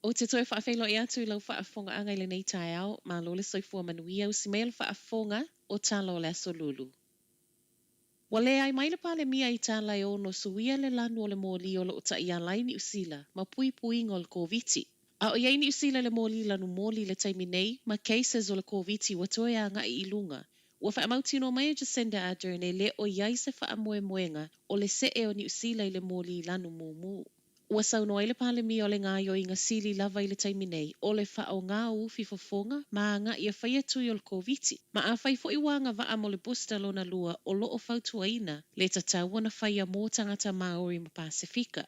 Ou te toe faafeiloai atu i lau faafofogaaga i lenei taeao, malo le soifua manuia, usi maia le faafofoga o Tala o le Aso Lulu. Ua leai mai le Palemia i tala e ono suia le lanu o le moli o lo o taiala ai Niu Sila ma puipuiga o le Koviti. A o i ai Niu Sila i le moli lanu moli i le taimi nei ma cases o le Koviti ua toe agai i luga, ua faamautinoa mai e Jacinda Ardern e le o i ai se faamoemoega o le see o Niu Sila i le moli lanu mumu. Ua saunoa ai le Palemia o le gaoioiga sili lava i le taimi nei, o le faaaoga o ufi fofoga ma agaʻi e faia tui o le Koviti. Ma afai foi ua agavaa mo le booster lona lua o lo o fautuaina, le tatau ona faia mo tagata Māori ma Pasefika.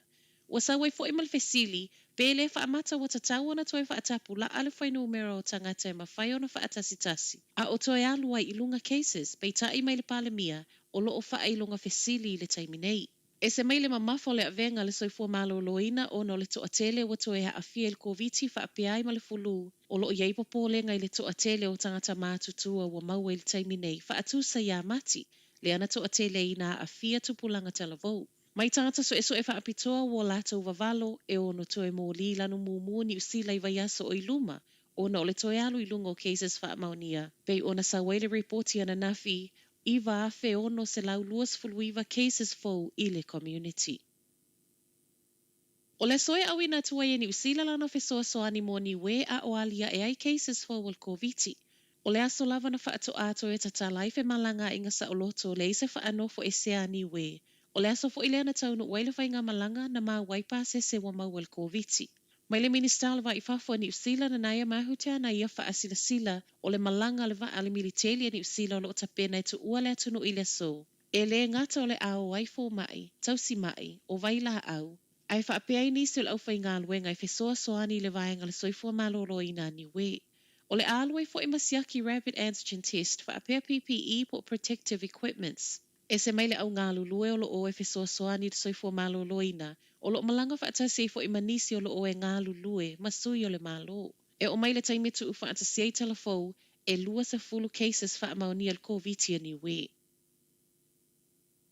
Ua sau ai foi ma le fesili, pe le faamata ua tatau ona toe faatapulaa le fuainumera o tagata e mafai ona faatasitasi, a o toe alu ai i luga cases, peitai mai le Palemia, o lo o faailoga fesili i le taimi nei. Ese mai le mamafa o le avega a le soifua maloloina ona o le toatele ua toe aafia i le Koviti faapea ai ma le fulū, o lo o i ai popolega i le toatele o tagata matutua ua maua i le taimi nei, faatusa iā Mati, lea na toatele ai ina aafia tupulaga talavou. Mai tagata suesue faapitoa ua o latou vavalo e ono toe moli lanu mumu Niu Sila i vaiaso o i luma ona o le toe alu i luga o cases faamaonia, pei ona sau ai le ripoti ananafi 9,629 cases fou i le community. O le aso e ʻauina atu ai e Niu Sila lana fesoasoani mo Niue a o aliaʻe ai cases fou o le Koviti. O le aso lava na faatoā toe tatala ai femalagaaiga saoloto leai se faanofo esea a Niue. O le aso foi lea na taunuu ai le faigamalaga na maua ai pasese ua maua i le Koviti. Mai le Minisita o le Va i Fafo a Niu Sila, Nanaia Mahuta, na ia faasilasila, o le malaga a le vaa a le militeli a Niu Sila o lo o tapena e tuua le atunuu i le aso. E lē gata o le a o ai fomai, tausi maʻi, o vailaau, ae faapea ai nisi o le aufaigaluega e fesoasoani i le vaega o le soifua maloloina a Niue. O le a alu ai foi ma siaki rapid antigen test faapea PPE po o protective equipments. Ese mai le au galulue o lo o e fesoasoani i le soifua maloloina, o lo o malaga faatasi ai foi ma nisi o lo o e galulue ma sui o le Malo. E oo mai le taimi e tuufaatasia ai tala fou, e 20 cases faamaonia i le Koviti a Niue.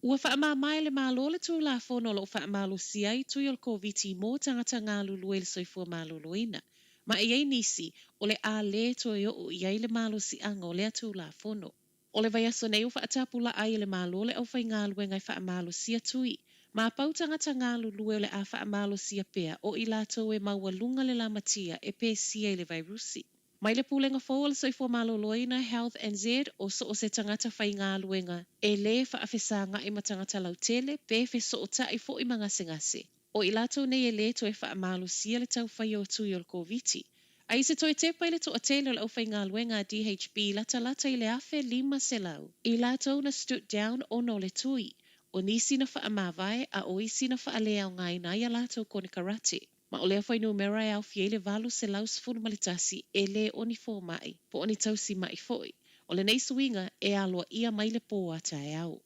Ua faamama e le Malo le Tulafono o lo o faamalosia ai tui o le Koviti mo tagata galulue i le soifua maloloina. Ma e i ai nisi, o le a lē toe oo i ai le malosiaga o lea Tulafono. O le vaiaso nei ua faatapulaa ai e le Malo le aufaigaluega e faamalosia tui. Ma pau tagata galulue o le a faamalosia pea o i latou e maualuga le lamatia e pesia i le vairusi. Mai le Pulega fou o le Soifua Maloloina, Health NZ, o so o se tagata faigaluega e lē faafesagaʻi ma tagata lautele pe fesootaʻi foi ma gasegase. O i latou nei e lē toe faamalosia le taufaia o tui o le Koviti. A i se toe tepa i le toatele o le aufaigaluega a DHB latalata i le 1,500 i latou na stood down ona o le tui, o nisi na faamavae a o isi na faaleaogaina ai a latou konekarate. Ma o lea fuainumera e aofia ai le 811 e lē o ni fomai, po o ni tausi maʻi foi. O lenei suiga e aloaia mai le pō a taeao.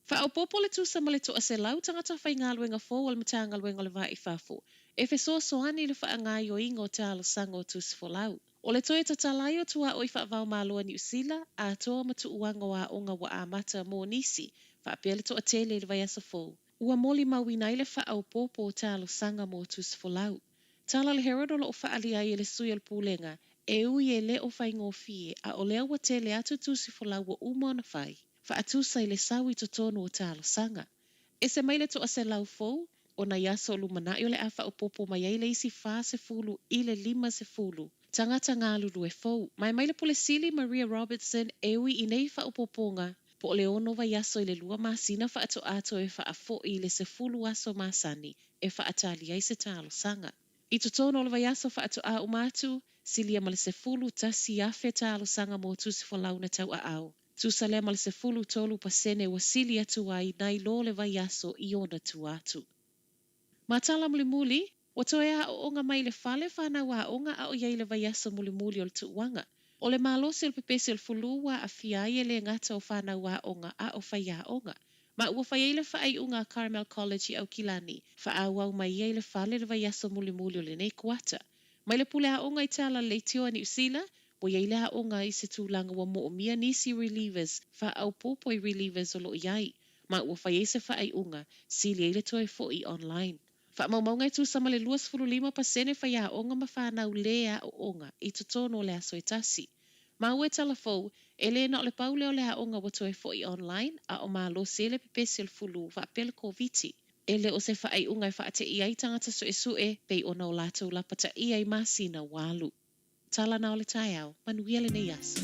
Faaopoopo le tusa ma le 100 tagata faigaluega fou o le Matagaluega o le Va i Fafo e fesoasoani i le faagaoioiga o talosaga o tusi folau. O le toe tatala ai o tuaoi faava-o-Malo a Niu Sila, atoa ma tuuaga o aoga ua amata mo nisi, faapea le toatele i le vaiaso fou. Ua molimauina ai le faaopoopo o talosaga mo tusi folau. Tala le Herald o lo o faaalia ai e le sui o le Pulega, e ui e le o faigofie, a o lea ua tele atu tusi folau ua uma ona fai, faatusa i le sau i totonu o talosaga. Ese mai le 100 fou, o nai aso o lumanai o le a faaopoopo mai ai le isi 40 i le 50 tagata galulue fou. Mae mai le Pule Sili Maria Robertson e ui i nei faaopoopoga, po o le ono vaiaso i le lua masina faatoā toe faafoi i le 10 aso masani e faatali ai se talosaga. I totonu o le vaiaso faatoā uma atu, silia ma le 11,000 talosaga mo tusi folau na tauaao. Tusa lea ma le 13% ua sili atu ai nai lo le vaiaso i ona tua atu. Ma tala mulimuli, ua toe aooga mai le fale fanau aoga a o i ai le vaiaso mulimuli o le tuuaga. O le malosi o le pepesi o le fulū ua aafia ai e lē gata o fanau aoga a o faiaoga. Ma ua fai ai le faaiuga a Carmel College i Aukilani, faaauau mai ia i le fale le vaiaso mulimuli o lenei kuata. Mai le pule aoga i Tala Leitio a Niu Sila, ua i ai le aoga i se tulaga ua moomia nisi relievers faaopoopo i relievers o lo o i ai, ma ua fai ai se faaiuga, sili ai le toe foi online. Faamaumauga e tusa ma le 25% faiaoga ma fanau lē aooga i totonu o le aso e tasi. Maua e Tala Fou, e le na o le pau lea o le aoga ua toe fo'i online, a o malosi ai le pepesi o le fulu faapea le Koviti. E le o se faaiuga e faateia ai tagata suesue pei ona o latou lapataia i masina ua alu. Tala na o le taeao, manuia lenei aso.